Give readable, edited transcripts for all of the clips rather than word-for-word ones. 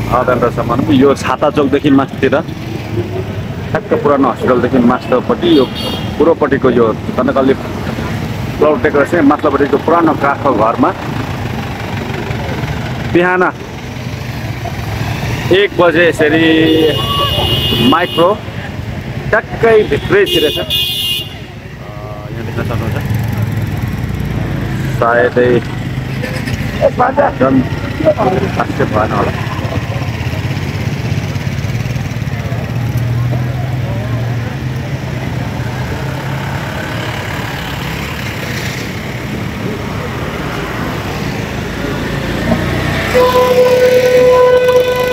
आधारसम्म यो छाता चौकदेखि माथितिर ठ्याक्क पुरानो हस्पिटलदेखि माथिल्लोपट्टि यो पूर्वपट्टिको यो तनकल्ली क्लाउड टेकर चाहिँ माथिल्लोपट्टिको पुरानो काठको घरमा बिहान 1 बजे यसरी माइक्रो ट्याक्कै भित्रै छिरेछ। यहाँ देख्न सक्नुहुन्छ सायदै जन आश्चर्य भएन होला।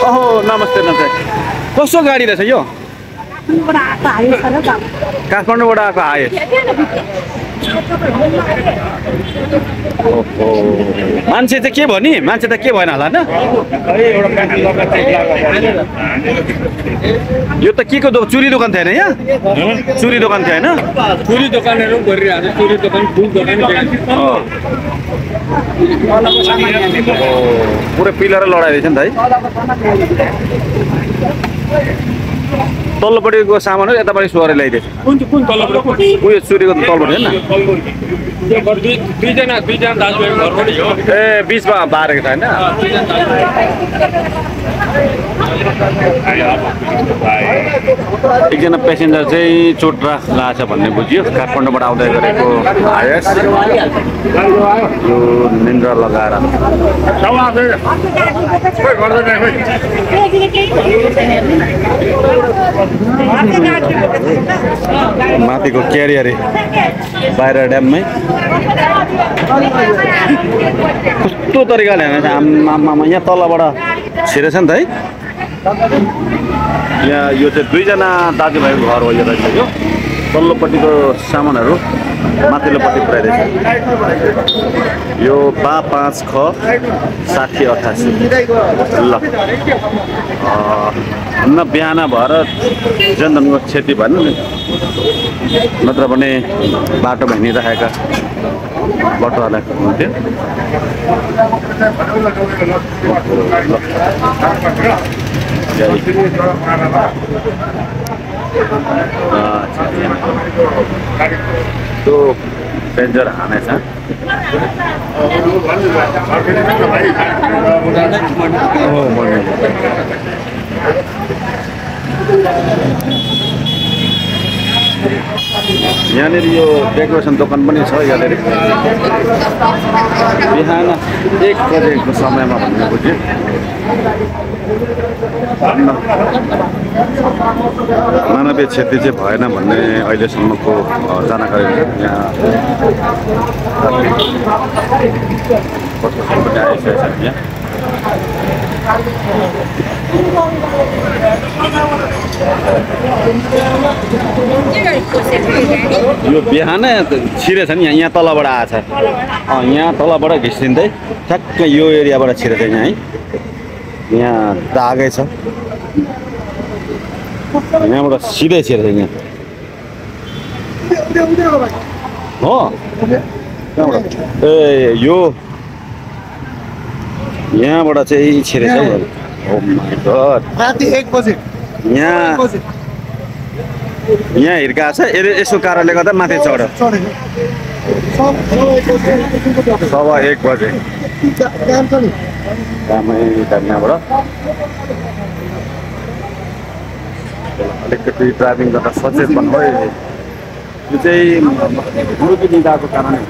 ओहो नमस्ते नमस्ते। कस्तो गाडी रहेछ यो? काठमाडौँबाट आएको आएस। ओहो मान्छे चाहिँ के भयो नि? मान्छे त के भएन होला न? यो त के को चुरी दोकान थियो होइन? यहाँ चुरी दोकान थियो होइन? चुरी दोकानहरू गरिरहेको छ। चुरी दोकान फुल दोकान पुरै पिलर लडाइदिएछ नि त है। तल्लोपट्टिको सामानहरू यतापट्टि सोहोर ल्याइदिएछ। कुन तलपट्टि? उयो चुरीको तलपट्टि होइन? दुईजना दाजुभाइको घरबाट हो। ए बिचमा बारेको छ होइन? एकजना पेसेन्जर चाहिँ चोट लागेछ भन्ने बुझियो। काठमाडौँबाट आउँदै गरेको आएस यो निन्द्रा लगाएर माथिको क्यारियर बाहिर ड्याममै कस्तो तरिकाले हेर्नु आमामा यहाँ तलबाट छिरेछ नि त है। यहाँ यो चाहिँ दुईजना दाजुभाइको घर हो यो रहेछ। यो तल्लोपट्टिको सामानहरू माथिल्लोपट्टि पुऱ्याइदिएछ। यो 5 ख 6088 ल न बिहान भएर जनधनको क्षति भएन नि, नत्र भने बाटोमा हिँडिरहेका बाटोहरूलाई हुन्थ्यो। त्यो डेन्जर हानेछ। यहाँनिर यो डेकोरेसन दोकान पनि छ। यहाँनिर बिहान 1 बजेको समयमा भन्ने बुझ्यो। मानवीय क्षति चाहिँ भएन भन्ने अहिलेसम्मको जानकारी छ। यहाँ पनि आइसकेको छ। यहाँ यो बिहान छिरेछ नि। यहाँ तलबाट आएछ। यहाँ तलबाट घिसिँदै ठ्याक्क यो एरियाबाट छिरेछ यहाँ है। यहाँ दागै छ। यहाँबाट सिधै छिरेछ यहाँ हो। ए यो यहाँबाट चाहिँ छिरेछ है। ओ माय गॉड राति 1 बजे यहाँ हिर्का छ। यसो कारणले गर्दा माथि चढ्यो। 1:15 बजे कामै यहाँबाट अलिकति ड्राइभिङ गर्दा सचेत भन्नु। यो चाहिँ गुरुको निदाको कारणले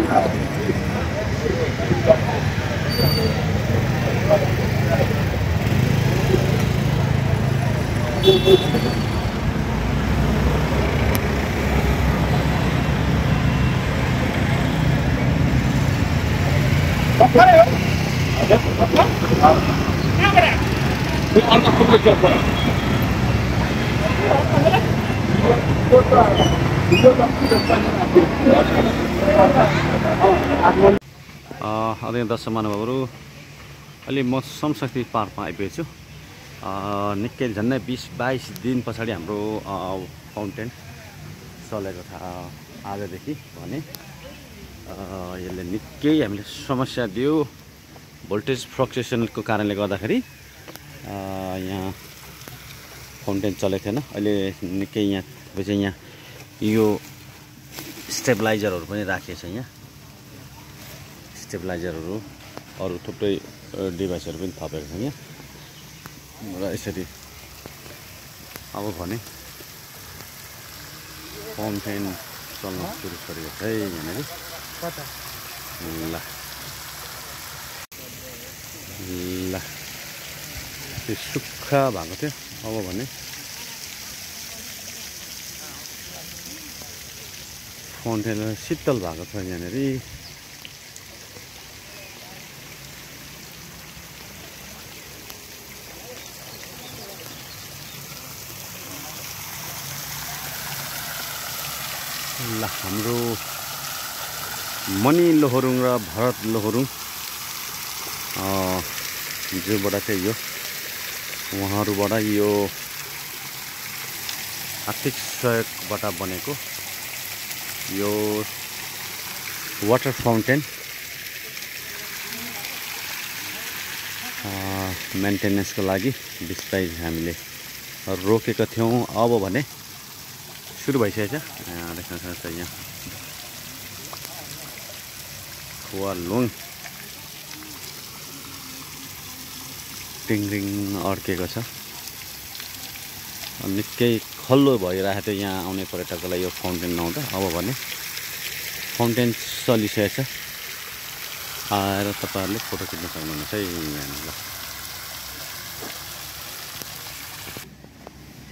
आदरणीय दर्शक महानुभावहरू, अहिले म समशक्ति पार्कमा आइपुगेको छु। निकै झन्डै 20-22 दिन पछाडि हाम्रो फाउन्टेन चलेको छ आजदेखि भने यसले निकै हामीले समस्या दियो। भोल्टेज फ्लक्चुएसनको कारणले गर्दाखेरि यहाँ फाउन्टेन चलेको थिएन, अहिले निकै यहाँ चाहिँ यहाँ यो स्टेबलाइजरहरू पनि राखिएको छ। यहाँ स्टेबलाइजरहरू अरू थुप्रै डिभाइसहरू पनि थपेको छ यहाँ र यसरी अब भने फाउन्टेन चल्न सुरु गरेको छ है यहाँनिर। ल ल त्यो सुक्खा भएको थियो, अब भने फाउन्टेन शीतल भएको छ यहाँनिर। ल हाम्रो मणि लोहोरुङ र भरत लोहोरुङ जोबाट चाहिँ यो उहाँहरूबाट यो आर्थिक सहयोगबाट बनेको यो वाटर फाउन्टेन मेन्टेनेन्सको लागि 20-22 हामीले रोकेको थियौँ। अब भने सुरु भइसकेको छ। देख्न सक्नुहुन्छ यहाँ खुवालुङ टिङरिङ अड्केको छ। निकै खल्लो भइरहेको थियो यहाँ आउने पर्यटकलाई यो फाउन्टेन नहुँदा। अब भने फाउन्टेन चलिसकेको छ, आएर तपाईँहरूले फोटो खिच्न सक्नुहुनेछ है यहाँनिर।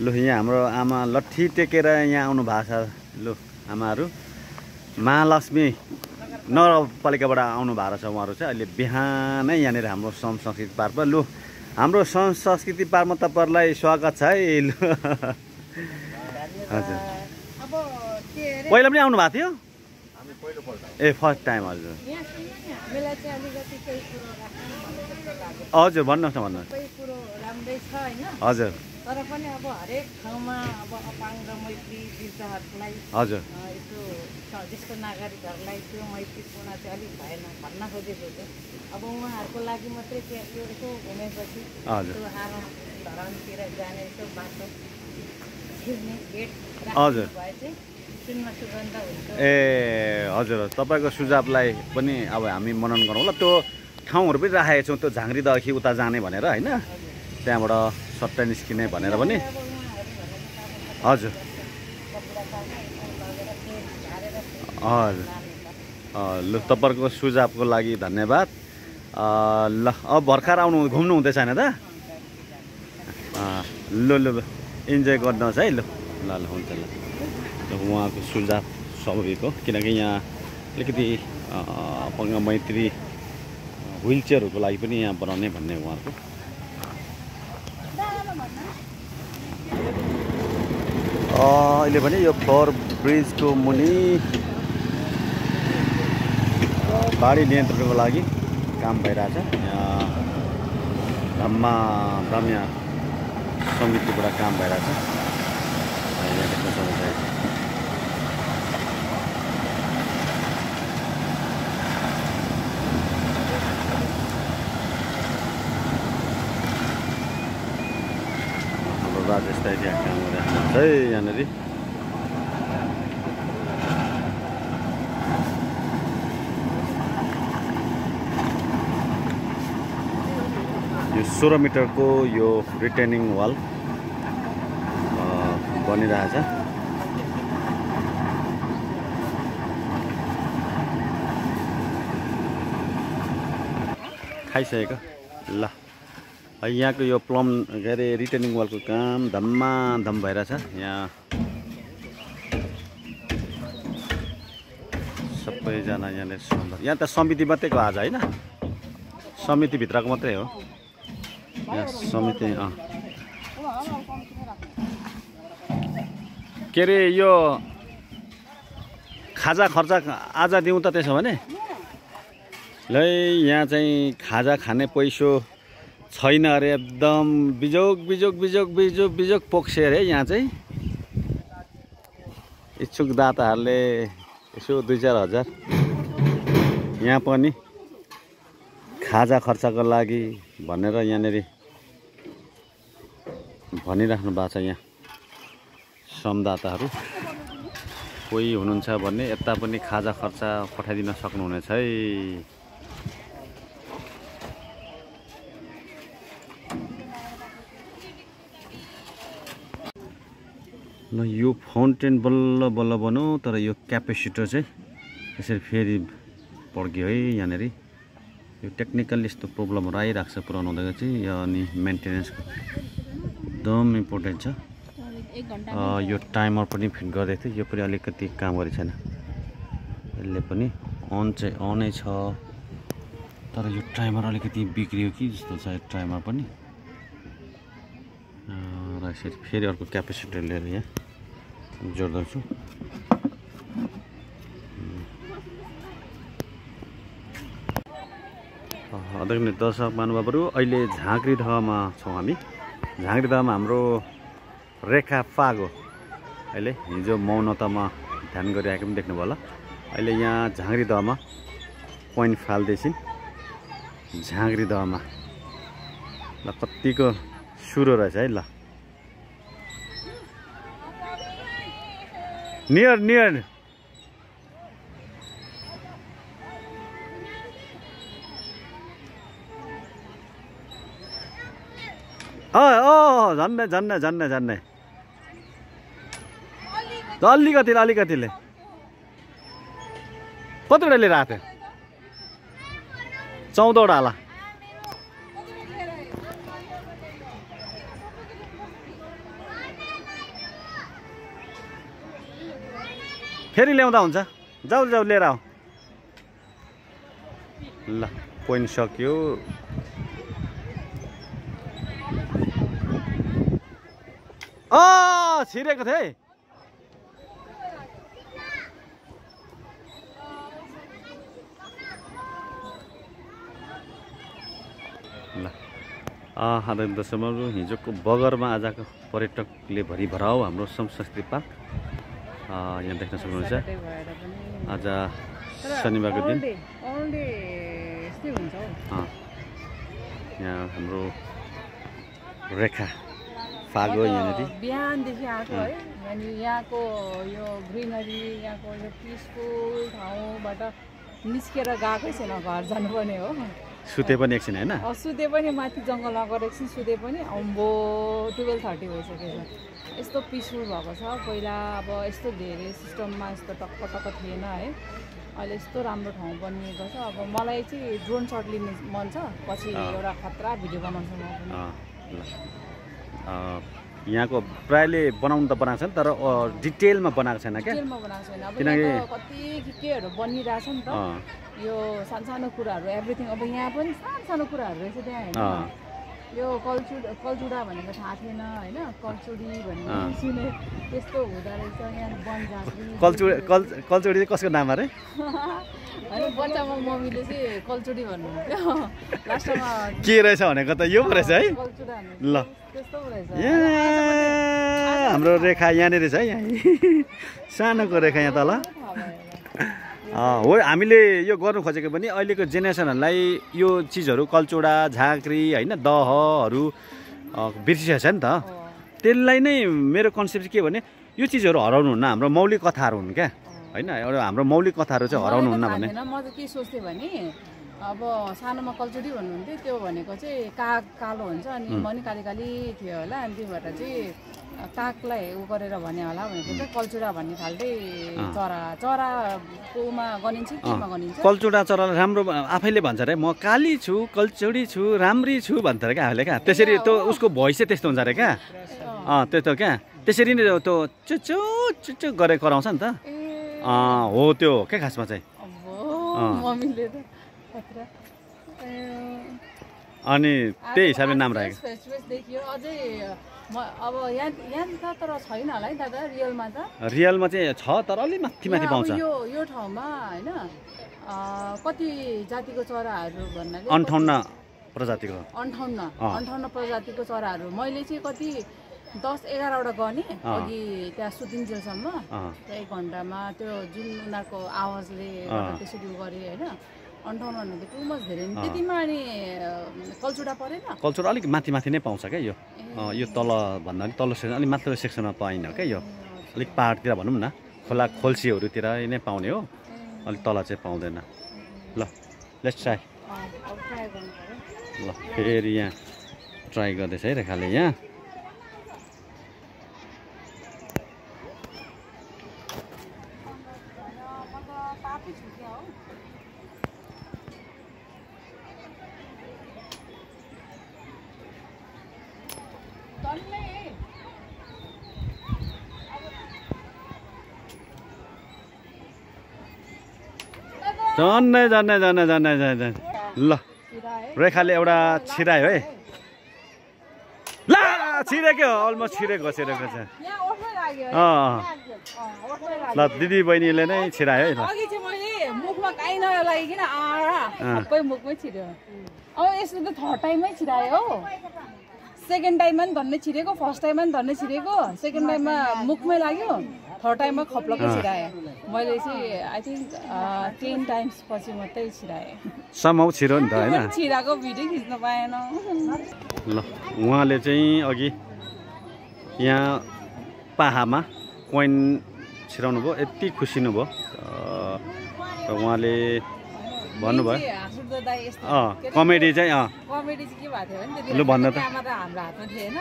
लु यहाँ हाम्रो आमा लट्ठी टेकेर यहाँ आउनु भएको छ। लु आमाहरू महालक्ष्मी नगरपालिकाबाट आउनु भएको छ उहाँहरू चाहिँ। अहिले बिहानै यहाँनिर हाम्रो श्रम संस्कृति पार्कमा। लु हाम्रो श्रम संस्कृति पार्कमा तपाईँहरूलाई स्वागत छ है। लु हजुर पहिला पनि आउनु भएको थियो? ए फर्स्ट टाइम। हजुर हजुर भन्नुहोस् न, भन्नुहोस्। हजुर तर पनि अब हरेक ठाउँमा अब अपाङ्ग मैत्री वृद्धहरूलाई हजुर यसो ज्येष्ठ नागरिकहरूलाई त्यो मैत्रीपूर्ण चाहिँ अलिक भएन भन्न खोजेको थियो। अब उहाँहरूको लागि मात्रै त्यो यसो घुमेपछि त्यो आराम धरानतिर जाने यसो बाटो छिर्ने गेट हजुर भए चाहिँ सुनमा सुगन्ध हुन्छ। ए हजुर तपाईँको सुझावलाई पनि अब हामी मनन गरौँ ल। त्यो ठाउँहरू पनि राखेको छौँ, त्यो झाँक्रीदेखि उता जाने भनेर होइन, त्यहाँबाट सट्टा निस्किने भनेर पनि। हजुर हजुर लु तपाईँहरूको सुझावको लागि धन्यवाद। ल अब भर्खर आउनु घुम्नु हुँदैछ होइन त? लु लु इन्जोय गर्नुहोस् है। लु ल ल हुन्छ। ल उहाँको सुझाव स्वाभाविक हो, किनकि यहाँ अलिकति अपाङ्ग मैत्री व्हिल चेयरहरूको लागि पनि यहाँ बनाउने भन्ने उहाँहरूको। अहिले पनि यो फ्लोर ब्रिजको मुनि बाढी नियन्त्रणको लागि काम भइरहेछ। यहाँ ब्राह्म्य समितिबाट काम भइरहेछ। यहाँ देख्न सक्नुहुन्छ राजेश दाइ त्यहाँ काम गरिरहेको है यहाँनिर। यो 16 मिटरको यो रिटेनिङ वाल बनिरहेछ। खाइसकेको ल यहाँको यो प्लम के अरे रिटेनिङ वालको काम धम्माधम भइरहेछ। यहाँ सबैजना यहाँनिर सुन्दर। यहाँ त समिति मात्रैको आज होइन, समितिभित्रको मात्रै हो यहाँ समिति। के अरे यो खाजा खर्चा आज दिउँ त त्यसो भने? ल यहाँ चाहिँ खाजा खाने पैसो छैन अरे, एकदम बिजोग बिजोग बिजोग बिजोग बिजोग पोख्से अरे। यहाँ चाहिँ इच्छुक दाताहरूले यसो 2-4 हजार यहाँ पनि खाजा खर्चको लागि भनेर यहाँनिर भनिराख्नु भएको छ यहाँ संवाददाताहरू कोही हुनुहुन्छ भने यता पनि खाजा खर्चा पठाइदिन सक्नुहुनेछ है। ल यो फाउन्टेन बल्ल बल्ल बनाऊ, तर यो क्यापेसिटर चाहिँ यसरी फेरि पड्क्यो है यहाँनिर। यो टेक्निकली यस्तो प्रब्लमहरू आइरहेको छ पुरानो हुँदा चाहिँ, यो अनि मेन्टेनेन्सको एकदम इम्पोर्टेन्ट छ। यो टाइमर पनि फिट गर्दै थियो, यो पनि अलिकति काम गरेको छैन। यसले पनि अन चाहिँ अनै छ, तर यो टाइमर अलिकति बिग्रियो कि जस्तो छ। यो टाइमर पनि र यसरी फेरि अर्को क्यापेसिटर लिएर यहाँ जोड्दैछु। आदरणीय दर्शक महानुभावहरू, अहिले झाँक्री दहमा छौँ हामी। झाँक्री दहमा हाम्रो रेखा फागो अहिले हिजो मौनतामा ध्यान गरिरहेको पनि देख्नुभयो होला। अहिले यहाँ झाँक्री दहमा पोइन्ट फाल्दैछिन्। झाँक्री दहमा ल कतिको सुरो रहेछ है। ल नियर नियर झन्डै झन्डै झन्डै झन्डै अलिकतिले अलिकतिले कतिवटा लिएर आएको थियो? 14वटा होला। फेरि ल्याउँदा हुन्छ, जाऊ जाऊ लिएर आऊ। ल पोइन्ट सक्यो। छिरेको थिएँ। ल आदरणीय दर्शकहरू, हिजोको बगरमा आजको पर्यटकले भरि भराउ हाम्रो संस्कृति पार्क यहाँ देख्न सक्नुहुन्छ। आज शनिबारको दिन यहाँ हाम्रो रेखा फागो यहाँनिर बिहानदेखि आएको है। अनि यहाँको यो ग्रिनरी, यहाँको यो पिसफुल ठाउँबाट निस्केर गएकै छैन, घर जानुपर्ने हो। सुते पनि एकछिन होइन? सुते पनि माथि जङ्गलमा गएर एकछिन सुते पनि अम्बो 12:30 भइसकेको छ। यस्तो पिसफुल भएको छ। पहिला अब यस्तो धेरै सिस्टममा यस्तो टक्क टक्क थिएन है। अहिले यस्तो राम्रो ठाउँ बनिएको छ। अब मलाई चाहिँ ड्रोन सट लिने मन छ, पछि एउटा खतरा भिडियो बनाउँछु म पनि। यहाँको प्रायले बनाउनु त बनाएको छ नि, तर डिटेलमा बनाएको छैन क्या? डिटेलमा बनाएको छैन। अब यहाँ कति केहरू बनिरहेछ नि त। यो सानो कुराहरू एभ्रिथिङ। अब यहाँ पनि सानो कुराहरू रहेछ त्यहाँ होइन। यो कल्चुडा भनेको थाहा थिएन होइन। कल्चुडी भन्ने सुने, त्यस्तो हुँदो रहेछ यहाँ बनझाँक्री। कल्चुडी चाहिँ कसको नाम अरे? होइन, बच्चामा मम्मीले चाहिँ कल्चुडी भन्नुहुन्थ्यो। लास्टमा के रहेछ भनेको त यो पो रहेछ है। कल्चुडा ल त्यस्तो रहेछ। हाम्रो रेखा यहाँनिर छ है। यहाँ सानोको रेखा यहाँ तल हो। हामीले यो गर्नु खोजेको पनि अहिलेको जेनेरेसनहरूलाई यो चिजहरू कल्चुडा, झाँक्री होइन, दहहरू बिर्सिएको छ नि त। त्यसलाई नै मेरो कन्सेप्ट के भने यो चिजहरू हराउनु हुन्न, हाम्रो मौलिक कथाहरू हुन् क्या होइन। एउटा हाम्रो मौलिक कथाहरू चाहिँ हराउनु हुन्न भने म त के सोच्थेँ भने अब सानोमा कल्चुडी भन्नुहुन्थ्यो, त्यो भनेको चाहिँ काग कालो हुन्छ अनि मनी काली काली थियो होला। अनि त्यो भएर चाहिँ कागलाई उ गरेर भने होला भनेको चाहिँ कल्चुडा भन्ने खालकै चराकोमा गनिन्छ, केमा गनिन्छ? कल्चुडा चरालाई राम्रो आफैले भन्छ अरे, म काली छु, कल्चुडी छु, राम्री छु भन्छ अरे क्या आफैले क्या। त्यसरी त्यो उसको भोइस चाहिँ त्यस्तो हुन्छ अरे क्या। त्यस्तो क्या, त्यसरी नै त्यो चुचु चुचु गरेर कराउँछ नि त। हो त्यो के खासमा चाहिँ मम्मीले त। अनि त्यही हिसाबले नाम राखेको देखियो। अझै अब यहाँ तर छैन होला है दादा रियलमा त? रियलमा चाहिँ छ, तर अलि माथि माथि पाउँछ। यो ठाउँमा होइन कति जातिको चराहरू भन्नाले 58 प्रजातिको 58 प्रजातिको चराहरू। मैले चाहिँ कति 10-11वटा गनेँ अघि त्यहाँ सुतिन्जेलसम्म। 1 घन्टामा त्यो जुन उनीहरूको आवाजले त्यसरी गरेँ होइन। 58 भनेको टु मच धेरै नि। त्यतिमा अनि कल्चुडा परेन? कल्चुडा अलिक माथि माथि नै पाउँछ क्या यो। यो तल भन्दा पनि तल्लो सेक्सन अलिक माथिल्लो सेक्सनमा पाइन्न क्या यो अलिक पाहाडतिर भनौँ न खोला खोल्सीहरूतिर नै पाउने हो अलिक तल चाहिँ पाउँदैन ल लेट्स ट्राई ल फेरि यहाँ ट्राई गर्दैछ है रेखाले यहाँ झन्नै ल रेखाले एउटा छिरायो है ल छिरेको अलमोस्ट छिरेको छ ल दिदी बहिनीले नै छिरायो है ल मुखमा काहीँ नलागिकन सबै मुखमै छिर्यो अब यसले त थर्ड टाइममै छिरायो हो सेकेन्ड टाइममा पनि धन्ने छिरेको फर्स्ट टाइममा पनि धन्ने छिरेको सेकेन्ड टाइममा मुखमै लाग्यो थर्ड टाइममा खप्लकै छिराएँ मैले चाहिँ आई थिङ्क 10 टाइम्स पछि मात्रै छिराएँ समाउ छिरो नि त होइन छिराको भिडियो खिच्न पाएन ल उहाँले चाहिँ अघि यहाँ पाहामा कोइन छिराउनु भयो यति खुसी हुनुभयो र उहाँले भन्नुभयो कमेडी चाहिँ कमेडी चाहिँ के भएको थियो भने लु भन्न त हाम्रो हातमा थिएन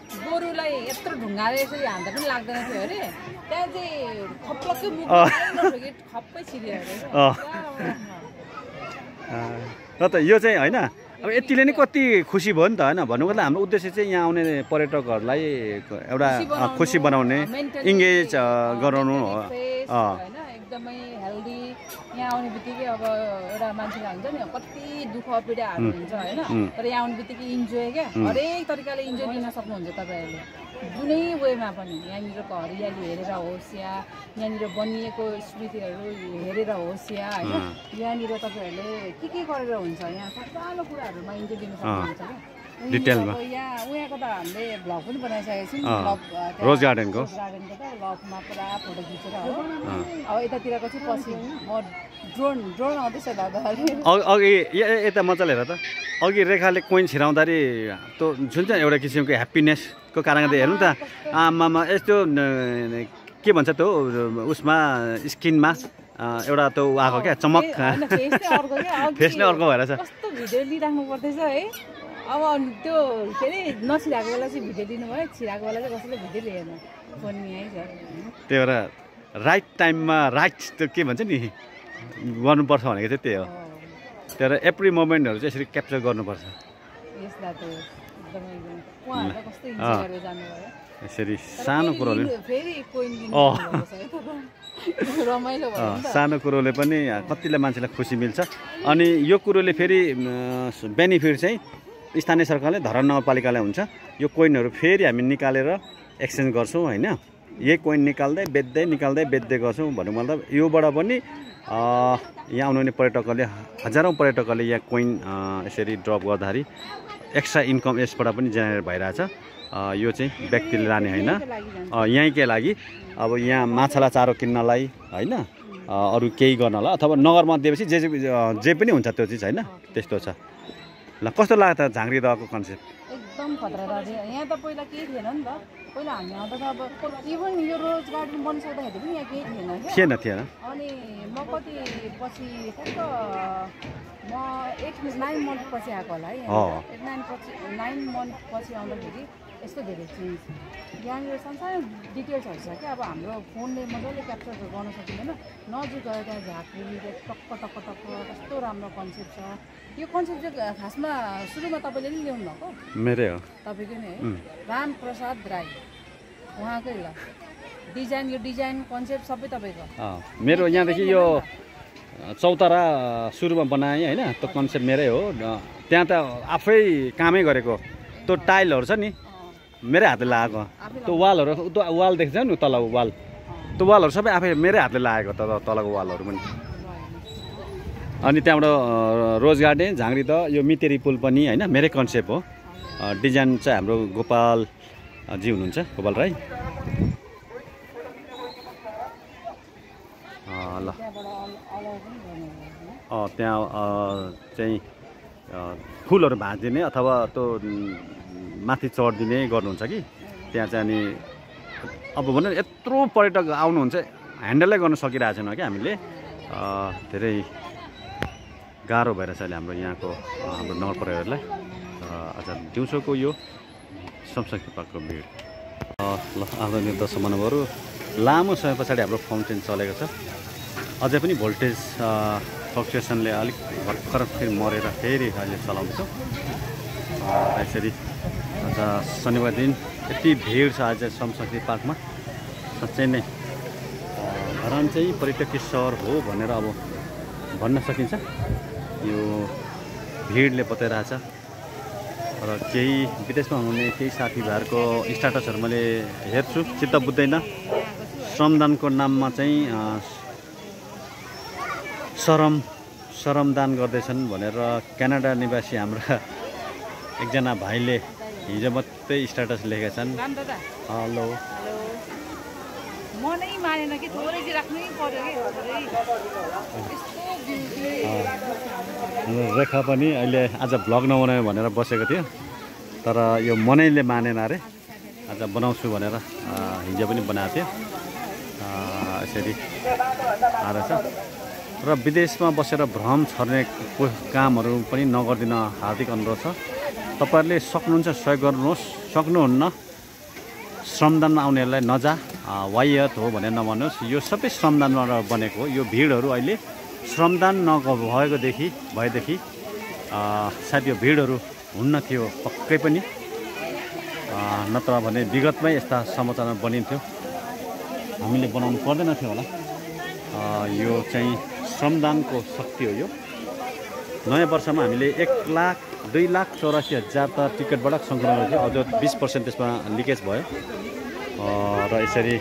गोरुलाई यत्रो ढुङ्गाले यसरी हान्दा पनि लाग्दैन थियो अरे त्यहाँ चाहिँ खप्लक्कै मुख खप्पै छिर्यो अरे र त यो चाहिँ होइन अब यतिले नै कति खुसी भयो नि त होइन भन्नुको त हाम्रो उद्देश्य चाहिँ यहाँ आउने पर्यटकहरूलाई एउटा खुसी बनाउने इङ्गेज गराउनु हो एकदमै हेल्दी यहाँ आउने बित्तिकै अब एउटा मान्छेलाई हुन्छ नि कति दुःख पीडाहरू हुन्छ होइन तर यहाँ आउने बित्तिकै इन्जोय क्या हरेक तरिकाले इन्जोय लिन सक्नुहुन्छ तपाईँहरूले जुनै वेमा पनि यहाँनिरको हरियाली हेरेर होस् या यहाँनिर बनिएको स्मृतिहरू हेरेर होस् या होइन यहाँनिर तपाईँहरूले के गरेर हुन्छ यहाँ सानो कुराहरूमा इन्जोय लिन सक्नुहुन्छ क्या डिटेलमा उहाँको त हामीले भ्लग पनि बनाइसकेको छौँ रोज गार्डनको त भ्लगमा पुरा फोटो खिचेर हो अब यतातिरको चाहिँ पछि म ड्रोन आउँदैछ दादा अघि यता मजाले हेर त अघि रेखाले कोइन छिराउँदाखेरि त्यो जुन चाहिँ एउटा किसिमको ह्याप्पिनेसको कारणले हेर्नु त आमामा यस्तो के भन्छ त्यो उसमा स्किनमा एउटा त्यो आएको क्या चमक फेस नै अर्को भएर छ कस्तो भिडियो लिइराख्नु पर्दैछ है अब त्यो के अरे नछिराएको बेला चाहिँ भिडियो लिनु भयो छिराएको बेला चाहिँ कसैले भिडियो लिएन फोन यहीँ छ त्यही भएर राइट टाइममा राइट त्यो के भन्छ नि गर्नुपर्छ भनेको चाहिँ त्यही हो त्यही भएर एभ्री मोमेन्टहरू चाहिँ यसरी क्याप्चर गर्नुपर्छ यसरी सानो कुरोले सानो कुरोले पनि कतिलाई मान्छेलाई खुसी मिल्छ अनि यो कुरोले फेरि बेनिफिट चाहिँ स्थानीय सरकारले धरान नगरपालिकालाई हुन्छ यो कोइनहरू फेरि हामी निकालेर एक्सचेन्ज गर्छौँ होइन यही कोइन निकाल्दै बेच्दै गर्छौँ भन्नु मतलब योबाट पनि यहाँ आउनुहुने पर्यटकहरूले हजारौँ पर्यटकहरूले यहाँ कोइन यसरी ड्रप गर्दाखेरि एक्स्ट्रा इन्कम यसबाट पनि जेनेरेट भइरहेछ यो चाहिँ व्यक्तिले लाने होइन यहीँकै लागि अब यहाँ माछालाई चारो किन्नलाई होइन अरू केही गर्नलाई अथवा नगरमा दिएपछि जे पनि हुन्छ त्यो चिज होइन त्यस्तो छ ल कस्तो लाग्यो त झाँक्री दहको कन्सेप्ट एकदम खतरा दाजु यहाँ त पहिला केही थिएन नि त पहिला हामी आउँदा त अब इभन यो रोज गार्डन बनिसक्दाखेरि पनि यहाँ केही थिएन थिएन अनि म कति पछि ठ्याक्क म 8-9 मन्थ पछि आएको होला है 9 मन्थ पछि आउँदाखेरि यस्तो धेरै चेन्ज यहाँनिर सानो डिटेल्सहरू छ क्या अब हाम्रो फोनले मजाले क्याप्चर गर्न सकिँदैन नजिक गएर त्यहाँ झाँक्री टक्क कस्तो राम्रो कन्सेप्ट छ यो कन्सेप्ट चाहिँ खासमा सुरुमा तपाईँले नि ल्याउनु भएको मेरै हो तपाईँको नै है रामप्रसाद राई उहाँकै ल यो डिजाइन कन्सेप्ट सबै तपाईँको मेरो यहाँदेखि यो चौतारा सुरुमा बनाएँ होइन त्यो कन्सेप्ट मेरै हो त्यहाँ त आफै कामै गरेको त्यो टाइलहरू छ नि मेरै हातले लगाएको त्यो वालहरू वाल देख्छ नि तल वाल त्यो वालहरू सबै आफै मेरै हातले लगाएको तलको वालहरू पनि अनि त्यहाँबाट रोज गार्डन झाँक्री त यो मितेरी पुल पनि होइन मेरै कन्सेप्ट हो डिजाइन चाहिँ हाम्रो गोपालजी हुनुहुन्छ गोपाल राई ल त्यहाँ चाहिँ फुलहरू भाँचिदिने अथवा त्यो माथि चढिदिने गर्नुहुन्छ कि त्यहाँ चाहिँ। अनि अब भनौँ यत्रो पर्यटक आउनुहुन्छ, ह्यान्डलै गर्न सकिरहेको छैनौँ कि हामीले। धेरै गाह्रो भइरहेछ अहिले हाम्रो यहाँको हाम्रो नगर प्रहरीलाई। आज दिउँसोको यो संस्कृति पार्कको भिड। ल आदरणीय दर्शक महानुभावहरू, लामो समय पछाडि हाम्रो फाउन्टेन चलेको छ। अझै पनि भोल्टेज फ्लक्चुएसनले अलिक भर्खर फेरि मरेर फेरि अहिले चलाउँदैछौँ। यसरी आज शनिबार दिन यति भिड छ आज संस्कृति पार्कमा। साँच्चै नै धरान चाहिँ पर्यटकीय सहर हो भनेर अब भन्न सकिन्छ। यो भिडले बताइरहेछ। र केही विदेशमा हुने केही साथीभाइहरूको स्ट्याटसहरू मैले हेर्छु, चित्त बुझ्दैन। श्रमदानको नाममा चाहिँ श्रमदान गर्दैछन् भनेर क्यानाडा निवासी हाम्रा एकजना भाइले हिजो मात्रै स्ट्याटस लेखेका छन्। हेलो, मनै मानेन कि थोरै चाहिँ राख्नै पर्यो कि। रेखा पनि अहिले आज भ्लग नबनायो भनेर बसेको थियो, तर यो मनैले मानेन अरे। आज बनाउँछु भनेर हिजो पनि बनाएको थियो। यसरी आएर छ। र विदेशमा बसेर भ्रम छर्ने कामहरू पनि नगरिदिन हार्दिक अनुरोध छ। तपाईँहरूले सक्नुहुन्छ सहयोग गर्नुहोस्, सक्नुहुन्न श्रमदानमा आउनेहरूलाई नजा वायत हो भनेर नभन्नुहोस्। यो सबै श्रमदानबाट बनेको हो। यो भिडहरू अहिले श्रमदान भएदेखि सायद यो भिडहरू हुन्न थियो पक्कै पनि, नत्र भने विगतमै यस्ता समाचारमा बनिन्थ्यो, हामीले बनाउनु पर्दैन थियो होला। यो चाहिँ श्रमदानको शक्ति हो। यो नयाँ वर्षमा हामीले 1,02,84,000 त टिकटबाट सङ्कलन थियो। अझ 20% त्यसमा लिकेज भयो। र यसरी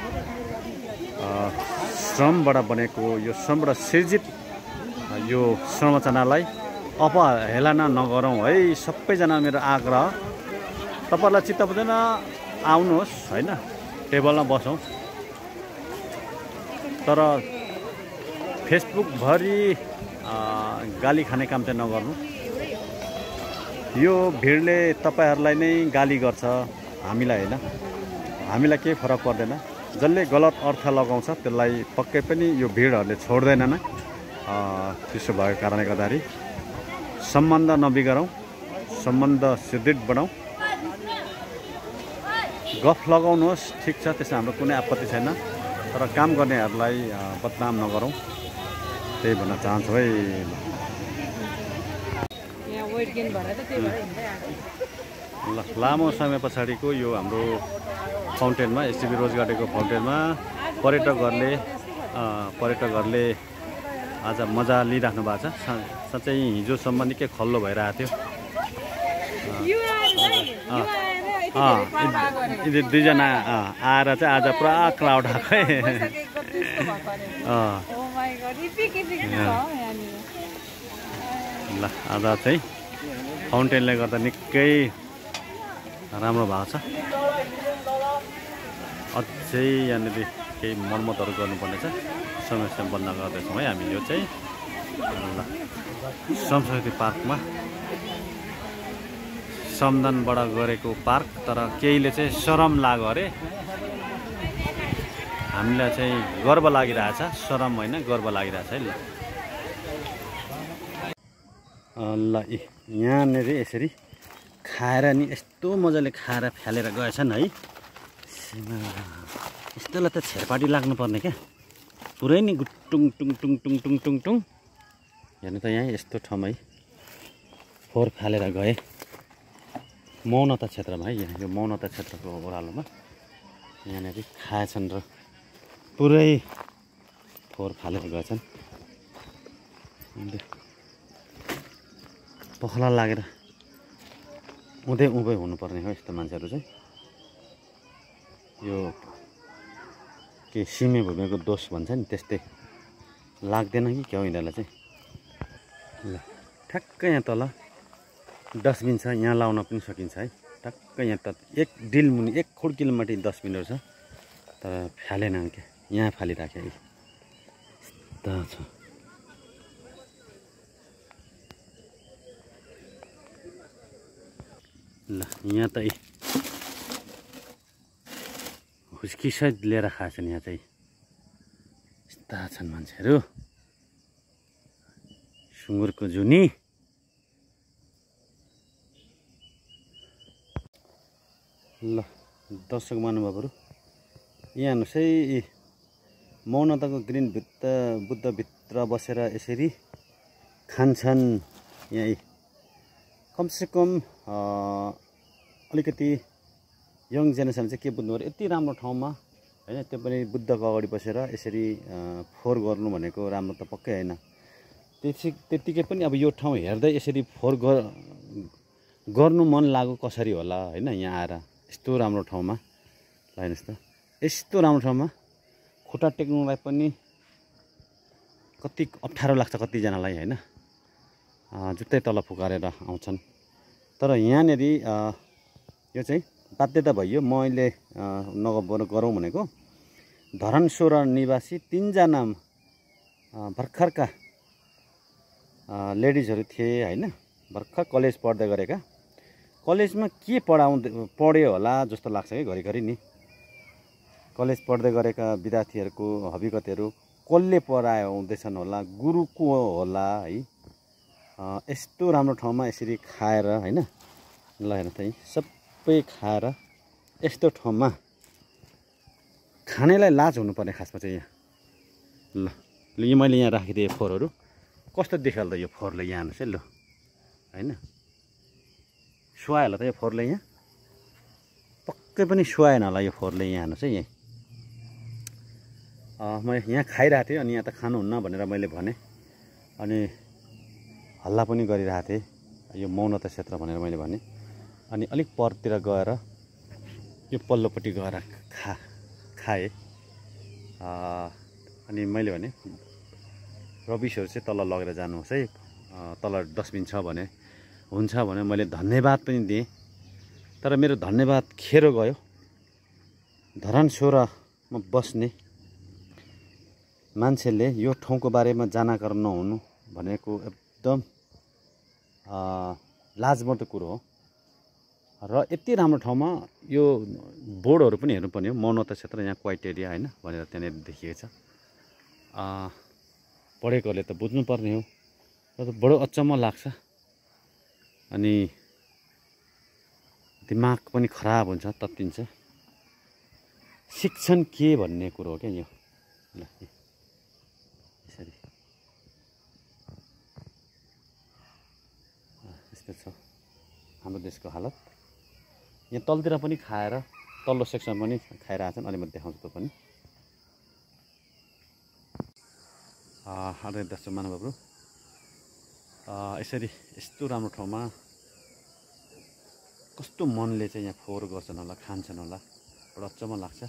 श्रमबाट बनेको यो श्रमबाट सिर्जित यो संरचनालाई अपहेलना नगरौँ है। सबैजना मेरो आग्रह, तपाईँहरूलाई चित्त बुझ्दैन आउनुहोस् होइन, टेबलमा बसौँ। तर फेसबुकभरि गाली खाने काम चाहिँ नगर्नु। यो भिडले तपाईँहरूलाई नै गाली गर्छ, हामीलाई होइन। हामीलाई केही फरक पर्दैन। जसले गलत अर्थ लगाउँछ त्यसलाई पक्कै पनि यो भिडहरूले छोड्दैनन्। त्यसो भएको कारणले गर्दाखेरि सम्बन्ध नबिगारौँ, सम्बन्ध सुदृढ बनाऊ। गफ लगाउनुहोस्, ठिक छ, त्यसमा हाम्रो कुनै आपत्ति छैन। तर काम गर्नेहरूलाई बदनाम नगरौँ, त्यही भन्न चाहन्छु है। ल लामो समय पछाडिको यो हाम्रो फाउन्टेनमा, एसटिबी रोज गार्डनको फाउन्टेनमा पर्यटकहरूले आज मजा लिइराख्नु भएको छ। साँच्चै हिजोसम्म निकै खल्लो भइरहेको थियो। यी दुईजना आएर चाहिँ आज पुरा क्राउड आएको है। ल आज चाहिँ फाउन्टेनले गर्दा निकै राम्रो भएको छ। अझै यहाँनिर केही मर्मतहरू गर्नुपर्ने छ, समस्या बन्द गर्दैछौँ है हामी। यो चाहिँ ल संस्कृति पार्कमा श्रमदानबाट गरेको पार्क, तर केहीले चाहिँ शरम लाग्यो अरे। हामीलाई चाहिँ गर्व लागिरहेछ, शरम होइन गर्व लागिरहेछ है। ल यहाँनिर यसरी खाएर नि यस्तो मजाले खाएर फ्यालेर गएछन् है। यस्तोलाई त छेरपाटी लाग्नुपर्ने क्या, पुरै नि गुटुङ टुङ टुङ टुङ टुङ टुङ टुङ। हेर्नु त यहाँ यस्तो ठाउँमा फोहोर फालेर गए मौनता क्षेत्रमा है। यहाँ यो मौनता क्षेत्रको ओह्रालोमा यहाँनिर खाएछन् र पुरै फोहोर फालेर गएछन्। पखला लागेर उँधै हुनुपर्ने हो यस्तो मान्छेहरू चाहिँ। यो के सिमे भूमिको दोष भन्छ नि, त्यस्तै लाग्दैन कि क्या हो यिनीहरूलाई चाहिँ। ल ठ्याक्कै यहाँ तल डस्टबिन छ, यहाँ लाउन पनि सकिन्छ है। ठ्याक्कै यहाँ त 1 डिल मुनि 1 खुड्किलो माथि डस्टबिनहरू छ, तर फ्यालेन क्या, यहाँ फालिराख्यो है। यस्ता छ। ल यहाँ त हुस्कीसहित लिएर खाएछन् यहाँ चाहिँ। यस्ता छन् मान्छेहरू। सुँगुरको जुनी। ल दर्शक महानुभावहरू, यहाँ हेर्नुहोस् है, मौनताको ग्रिन बुद्धभित्र बसेर यसरी खान्छन्। यहीँ कमसेकम अलिकति यङ जेनेरेसन चाहिँ के बुझ्नु पर्यो, यति राम्रो ठाउँमा होइन, त्यो पनि बुद्धको अगाडि बसेर यसरी फोहोर गर्नु भनेको राम्रो त पक्कै होइन। त्यतिकै पनि अब यो ठाउँ हेर्दै यसरी फोहोर गर्नु मन लाग्यो कसरी होला होइन। यहाँ आएर यस्तो राम्रो ठाउँमा ल हेर्नुहोस् त, यस्तो राम्रो ठाउँमा खुट्टा टेक्नुलाई पनि कति अप्ठ्यारो लाग्छ कतिजनालाई होइन, जुत्तै तल फुकारेर आउँछन्। तर यहाँनिर यो चाहिँ बाध्यता भयो, मैले गरौँ भनेको। धरानसोरा निवासी 3 जना भर्खरका लेडिजहरू थिए होइन, भर्खर कलेज पढ्दै गरेका। कलेजमा के पढ्यो होला जस्तो लाग्छ कि घरिघरि नि। कलेज पढ्दै गरेका विद्यार्थीहरूको हविगतहरू कसले पढायो हुँदैछन् होला, गुरु को होला है। यस्तो राम्रो ठाउँमा यसरी खाएर होइन, ल हेर्नु त सबै खाएर यस्तो ठाउँमा खानेलाई लाज हुनुपर्ने खासमा चाहिँ यहाँ। ल यो मैले यहाँ राखिदिएँ फोहोरहरू, कस्तो देखाल्दा यो फोहोरले यहाँ हेर्नुहोस् है। ल होइन, सुहायो होला त यो फोहोरले, यहाँ पक्कै पनि सुहाएन होला यो फोहोरले यहाँ हेर्नुहोस् है। यहीँ म यहाँ खाइरहेको थिएँ, अनि यहाँ त खानुहुन्न भनेर मैले भनेँ, अनि हल्ला पनि गरिरहेको थिएँ, यो मौनता क्षेत्र भनेर मैले भनेँ। अनि अलिक परतिर गएर यो पल्लोपट्टि गएर खाएँ। अनि मैले भने रबिसहरू चाहिँ तल लगेर जानुहोस् है, तल डस्टबिन छ भने हुन्छ भने मैले धन्यवाद पनि दिएँ। तर मेरो धन्यवाद खेरो गयो। धरानसोरामा बस्ने मान्छेले यो ठाउँको बारेमा जानकार नहुनु भनेको एकदम लाजमर्दो कुरो हो। र यति राम्रो ठाउँमा यो बोर्डहरू पनि हेर्नुपर्ने हो, मौनता क्षेत्र यहाँ क्वाइट एरिया होइन भनेर त्यहाँनिर देखिएको छ। पढेकोहरूले त बुझ्नुपर्ने हो, तर बडो अचम्म लाग्छ। अनि दिमाग पनि खराब हुन्छ, तत्तिन्छ। शिक्षण के भन्ने कुरो हो क्या यो। ल यसरी यस्तो छ हाम्रो देशको हालत। यहाँ तलतिर पनि खाएर, तल्लो सेक्सन पनि खाइरहेको छन्। अनि म देखाउँछु त्यो पनि। आदरणीय दर्शक महानुभावहरू, यसरी यस्तो राम्रो ठाउँमा कस्तो मनले चाहिँ यहाँ फोहोर गर्छन् होला, खान्छन् होला, बडो अचम्म लाग्छ।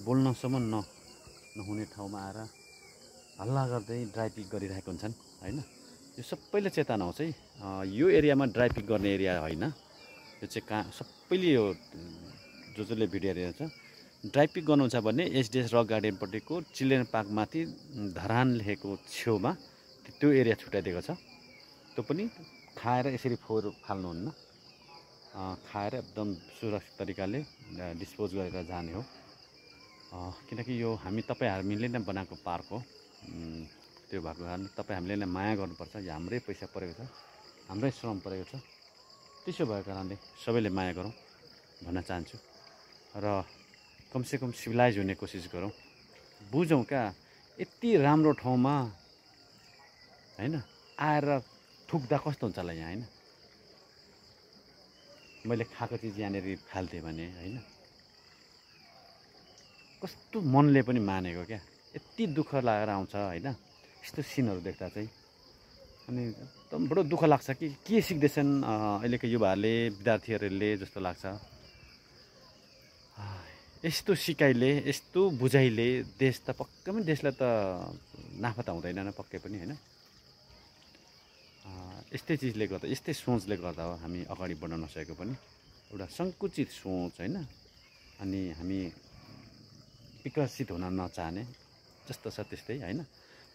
बोल्नसम्म नहुने ठाउँमा आएर हल्ला गर्दै ड्राई पिक गरिरहेको हुन्छन् होइन। यो सबैले चेतना आउँछ है, यो एरियामा ड्राई पिक गर्ने एरिया होइन यो चाहिँ। सबैले यो जसले भिडियो हेरेको छ, ड्राई पिक गर्नुहुन्छ भने एसडिएस रक गार्डनपट्टिको चिल्ड्रेन पार्कमाथि धरान लेखेको छेउमा त्यो एरिया छुट्याइदिएको छ। त्यो पनि खाएर यसरी फोहोर फाल्नुहुन्न, खाएर एकदम सुरक्षित तरिकाले डिस्पोज गरेर जाने हो। किनकि यो हामीले नै बनाएको पार्क हो। त्यो भएको कारण हामीले नै माया गर्नुपर्छ। यो हाम्रै पैसा परेको छ, हाम्रै श्रम परेको छ। त्यसो भएको कारणले सबैले माया गरौँ भन्न चाहन्छु। र कमसेकम सिभिलाइज हुने कोसिस गरौँ, बुझौँ क्या। यति राम्रो ठाउँमा होइन आएर थुक्दा कस्तो हुन्छ होला यहाँ होइन। मैले खाएको चिज यहाँनिर फाल्थेँ भने होइन, कस्तो मनले पनि मानेको क्या। यति दुःख लागेर आउँछ होइन यस्तो सिनहरू देख्दा चाहिँ। अनि एकदम बडो दुःख लाग्छ कि के सिक्दैछन् अहिलेको युवाहरूले, विद्यार्थीहरूले जस्तो लाग्छ। यस्तो सिकाइले, यस्तो बुझाइले देश त पक्कै पनि, देशलाई त नाफा त हुँदैन पक्कै पनि होइन। यस्तै चिजले गर्दा, यस्तै सोचले गर्दा हो हामी अगाडि बढ्न नसकेको पनि। एउटा सङ्कुचित सोच होइन, अनि हामी विकसित हुन नचाहने जस्तो छ त्यस्तै होइन।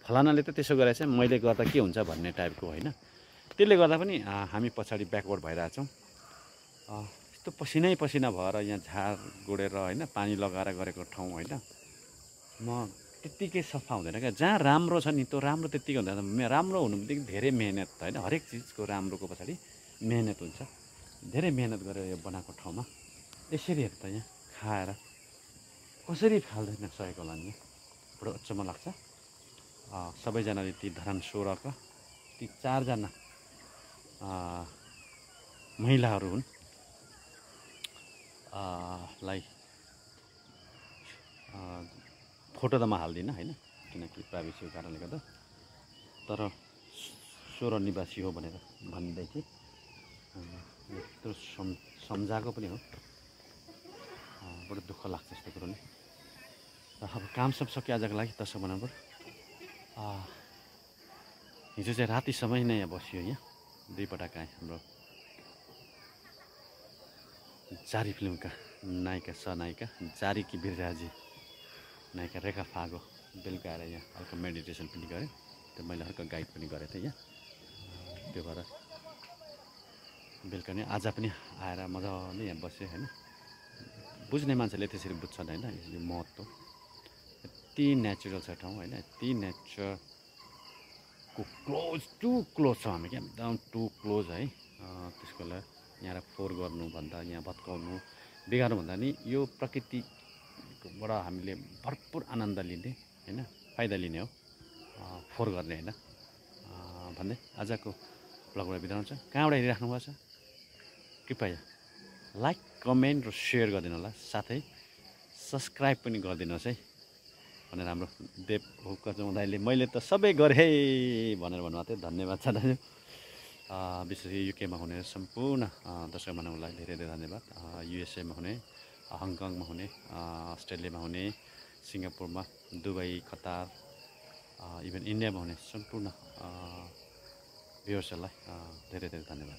फलानाले त त्यसो गरेछ, मैले गर्दा के हुन्छ भन्ने टाइपको होइन। त्यसले गर्दा पनि हामी पछाडि ब्याकवर्ड भइरहेछौँ। यस्तो पसिनै पसिना भएर यहाँ झार गोडेर होइन पानी लगाएर गरेको ठाउँ होइन म त्यत्तिकै सफा हुँदैन क्या। जहाँ राम्रो छ नि त्यो राम्रो त्यत्तिकै हुँदैन। राम्रो हुनु बित्तिकै धेरै मेहनत होइन, हरेक चिजको राम्रोको पछाडि मेहनत हुन्छ। धेरै मेहनत गरेर यो बनाएको ठाउँमा यसरी हेर्दा यहाँ खाएर कसरी फाल्दैन सकेको होला नि, बडो अचम्म लाग्छ। सबैजनाले ती धरान 16 का ती 4 जना महिलाहरू हुन् लाई फोटो त म हाल्दिनँ होइन, किनकि प्राइभेसीको कारणले गर्दा, तर 16 निवासी हो भनेर भन्दैथे। यत्रो सम्झाएको पनि हो, बडो दुःख लाग्छ यस्तो कुरो नि। र अब काम सब सक्यो आजको लागि, त्यसो भन्नु पर्यो। हिजो चाहिँ रातिसम्म नै यहाँ बसियो। यहाँ 2 पटक आएँ। हाम्रो जारी फिल्मका नायिका सहनायिका जारीकी बिरराजी नायिका रेखा फागो बेलुका आएर यहाँ हल्का मेडिटेसन पनि गरेँ। त्यो मैले हल्का गाइड पनि गरेको थिएँ यहाँ। त्यो भएर बेलुका नै आज पनि आएर मजाले यहाँ बसेँ होइन। बुझ्ने मान्छेले त्यसरी बुझ्छन् होइन यो महत्त्व। यति नेचुरल छ ठाउँ होइन, यति नेचरको क्लोज टु क्लोज छ हामी क्या, एकदम टु क्लोज है। त्यसको लागि यहाँ फोहोर गर्नुभन्दा, यहाँ भत्काउनु बिगार्नु भन्दा नि यो प्रकृतिबाट हामीले भरपुर आनन्द लिने होइन, फाइदा लिने हो, फोहोर गर्ने होइन भन्दै आजको ब्लगबाट बिदा हुन्छ। कहाँबाट हेरिराख्नु भएको छ कृपया लाइक कमेन्ट र सेयर गरिदिनु होला, साथै सब्सक्राइब पनि गरिदिनुहोस् है भनेर हाम्रो देव हुक्कजङ दाइले मैले त सबै गरेँ भनेर भन्नुभएको थियो। धन्यवाद छ दाजु। विशेष युकेमा हुने सम्पूर्ण दर्शक महानुभावलाई धेरै धेरै धन्यवाद। युएसएमा हुने, हङकङमा हुने, अस्ट्रेलियामा हुने, सिङ्गापुरमा, दुबई, कतार, इभन इन्डियामा हुने सम्पूर्ण भ्युअर्सहरूलाई धेरै धेरै धन्यवाद।